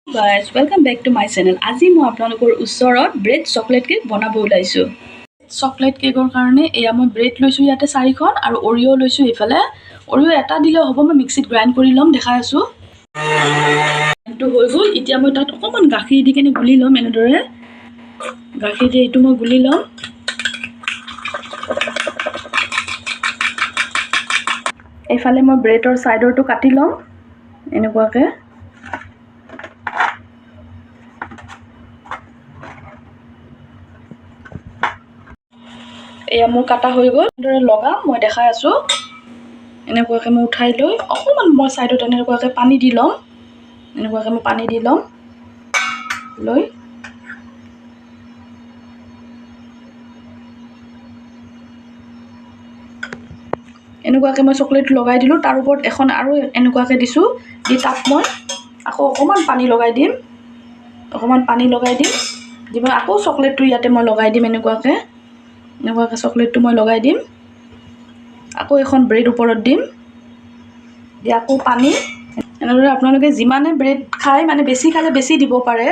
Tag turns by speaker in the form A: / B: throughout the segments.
A: Guys, welcome back to my channel. আজি মই আপোনালোকৰ ওচৰত ব্ৰেড চকলেট কেক বনাব ওলাইছোঁ। চকলেট কেকৰ কাৰণে এয়া মই ব্ৰেড লৈছোঁ ইয়াতে চাৰিখন আৰু অৰিঅ' লৈছোঁ। এইফালে অৰিঅ' এটা দিলেও হ'ব, মই মিক্সিত গ্ৰাইণ্ড কৰি ল'ম, দেখাই আছোঁ। এইটো হৈ গ'ল। এতিয়া মই তাত অকণমান গাখীৰ দি কেনে গুলি ল'ম। এনেদৰে গাখীৰ দি এইটো মই গুলি ল'ম। এইফালে মই ব্ৰেডৰ ছাইডৰটো কাটি ল'ম এনেকুৱাকৈ। এয়া মোৰ কাটা হৈ গ'ল। এনেদৰে লগাম, মই দেখাই আছোঁ। এনেকুৱাকৈ মই উঠাই লৈ অকণমান মই ছাইডত এনেকুৱাকৈ পানী দি ল'ম। এনেকুৱাকৈ মই পানী দি ল'ম লৈ এনেকুৱাকৈ মই চকলেট লগাই দিলোঁ। তাৰ ওপৰত এখন আৰু এনেকুৱাকৈ দিছোঁ, দি তাত মই আকৌ অকণমান পানী লগাই দিম। অকণমান পানী লগাই দিম, দি মই আকৌ চকলেটটো ইয়াতে মই লগাই দিম। এনেকুৱাকৈ এনেকুৱাকৈ চকলেটটো মই লগাই দিম। আকৌ এখন ব্ৰেড ওপৰত দিম, দি আকৌ পানী। এনেদৰে আপোনালোকে যিমানে ব্ৰেড খায়, মানে বেছি খালে বেছি দিব পাৰে।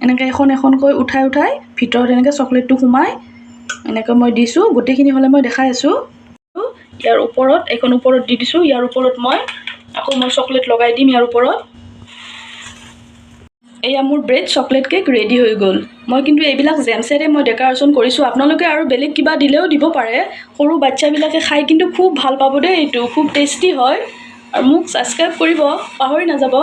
A: এনেকৈ এখন এখনকৈ উঠাই উঠাই ভিতৰত এনেকৈ চকলেটটো সোমাই এনেকৈ মই দিছোঁ। গোটেইখিনি হ'লে মই দেখাই আছোঁ। ইয়াৰ ওপৰত এইখন ওপৰত দি দিছোঁ। ইয়াৰ ওপৰত মই আকৌ মই চকলেট লগাই দিম ইয়াৰ ওপৰত। এয়া মোৰ ব্ৰেড চকলেট কেক ৰেডি হৈ গ'ল। মই কিন্তু এইবিলাক জেমছেৰে মই ডেক'ৰেশ্যন কৰিছোঁ। আপোনালোকে আৰু বেলেগ কিবা দিলেও দিব পাৰে। সৰু বাচ্ছাবিলাকে খাই কিন্তু খুব ভাল পাব দেই, এইটো খুব টেষ্টি হয়। আৰু মোক ছাবস্ক্ৰাইব কৰিব পাহৰি নাযাব।